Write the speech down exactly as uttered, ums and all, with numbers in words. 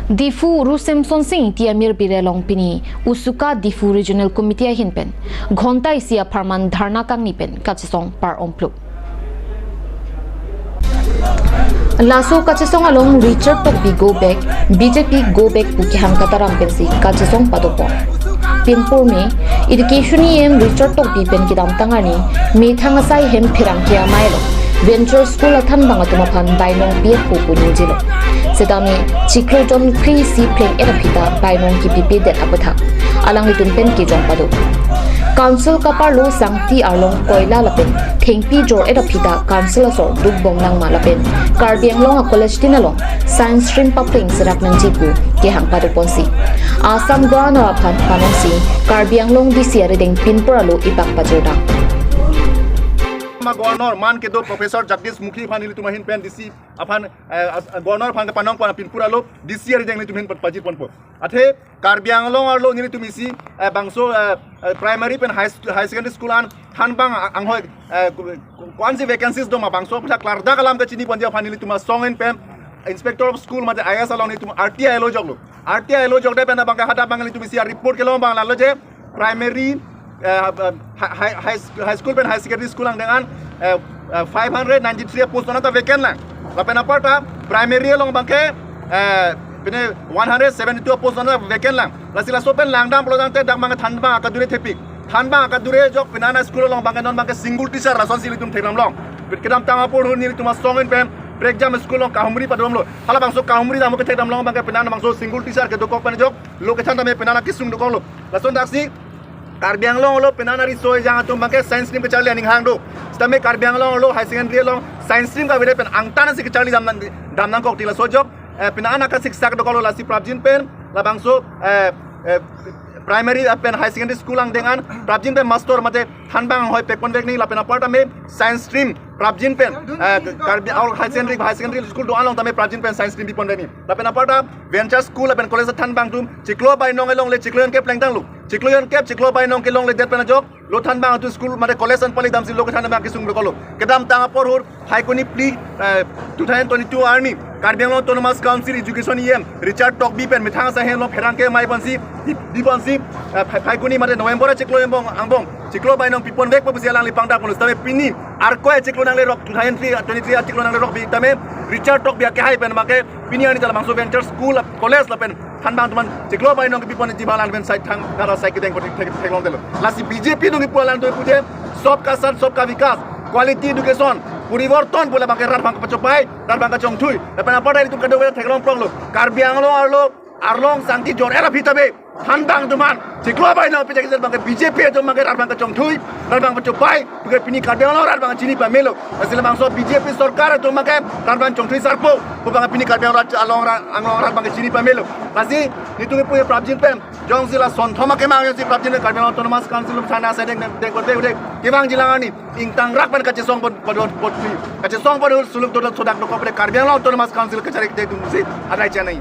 Diphu Ru Semson Sing Ingti amir bire along pini USUKA Diphu Regional Committee ahin pen ghonta isi apharman dharna kangni pen kachesong par-omplo. Laso kachesong along Richard Tokbi go back, B J P go back pu kehang kataram pensi kachesong padopon. Pinpur me, Education E M Richard Tokbi pen kedamtang arni methang asai hem pherangke amei lo Venture School athanbang atum aphan bainong pi-et pu pu ningjelo. Setame chiklo jon phli isi phleng-et aphi ta bainong kipipedet aputhak alanglitum pen kejong pado. Council kaparlo sangti arlong koila lapen thengpi jor-et aphi ta council asor dukbong nangma lapen Karbi Anglong a-college tin along science stream papleng serak nangji pu kehang padoponsi Assam Governor aphan panongsi Karbi Anglong D C arideng pinpur alo ipak pajirdam. Ma Governor man kedo Professor Jagdish Mukhi aphan nelitum ahin pen D C aphan, eh, as-, Governor aphan panongpon pinpur alo D C arideng nelitum ahin pajirponpo. Athe Karbi Anglong arlo nelitum isi, eh, bangso, eh, eh, primary pen high st-, high secondary school an thanbang a-, anghoi, eh, ku-, ku-, ko-ansi vacancies doma bangso aphuthak klardak alam kachiniponji aphan nelitum asong ahin pen Inspector of School mate I A S along nelitum R T I lo joklo. R T I lo jokde pen abangke hadak abang nelitum isi a-report kelong abang lalo je primary, eh, high, high, high, high school pen high secondary school angdeng an, eh, eh, five hundred ninety-three post nangta vacant lang. Lapen aparta primary along abangke, eh, pine one hundred seventy-two post nangta vacant lang. Lasi laso pen langdam pulo tangte dak abangke thanbang akadure thepik. Thanbang akadure jok pine ana school along abangke non abangke single teacher lasonsi nelitum thekdam long. Kedamtang apor hur nelitum asong ahin pen prekjam school along kahumri padom lo. Halabangso kahumri dam kethekdam long abangke pine ana bangso single teacher kedokok pen jok lo kethan tame pine ana kesung dokok lo. Lason daksi Karbi Anglong arlo pine ana riso ejang atum abangke science stream kecharli aning hang do. Setame Karbi Anglong arlo high secondary along science stream kavire pen angtan si kecharli dam nang, dam nangkok ti laso jok, eh, pine ana kasiksak dokok lo lasi prapjin pen labangso, eh, eh, primary pen high secondary school angdeng an prapjin pen master mate thanbang anghoi pekponvek nangji lapen aparta me science stream prapjin pen, eh, Karbi Anglong high secondary, high secondary school do along tame prapjin pen science stream piponvek nangji. Lapen aparta Venture School lapen college thanbang atum chiklo bainong kelongle chiklo jon kep plengtanglo. Chiklo jon kep chiklo bainong kelongledet pen ajok lo thanbang atum school mate college an pali damsi lo kethan abang kesung dokok lo. Kedamtang apor hur Phaikuni phli, eh, two thousand twenty-two arni Karbi Anglong Autonomous Council Education E M Richard Tokbi pen methang asai hem along pherangke amei ponsi, di, diponsi, eh, Phai-, Phaikuni mate November chiklo angbong, angbong chiklo bainong piponvekpo pusi alangli pangdakponlo. Setame pini arkoi chiklo nanglerok two thousand three, twenty-three chiklo nanglerok pi tame Richard Tokbi akehai pen abangke pini arni ta labangso Venture School, college lapen thanbang atum an chiklo bainong kepiponji abang alang pen side thang nara side kedeng kotik thek theklong delo. Lasi B J P nung ipu alang tu ipu je Sabka Saath Sabka Vikas, quality education, poriborton pu labangke rat abang kapachopai, rat abang kachongthui. Lapen aparta itum kadokave theklong pronglo. Karbi Anglong arlo arlong sangti jor-et aphi ta be thanbang atum an chiklo bainong pijak abangke B J P atum abangke rat abang kachongthui, rat abang kachopai, puke pini Karbi Anglong rat abang chini pamelo. Lasi labangso B J P sorkar atum abangke rat abang chongthui sarpo pu abangke pini Karbi Anglong rat, along rat, Anglong rat abang chini pamelo. Lasi nelitum ipu prapjin pen jongsi la sonthom akemang jongsi prapjin pen Karbi Anglong Autonomous Council thana asai deng deng kote ude kevangji lang arni ingtangrak pen kachesong pon pon pon kachesong pon suluk dodok sodak dokok pen Karbi Anglong Autonomous Council kacharli deng atum si adai chanai.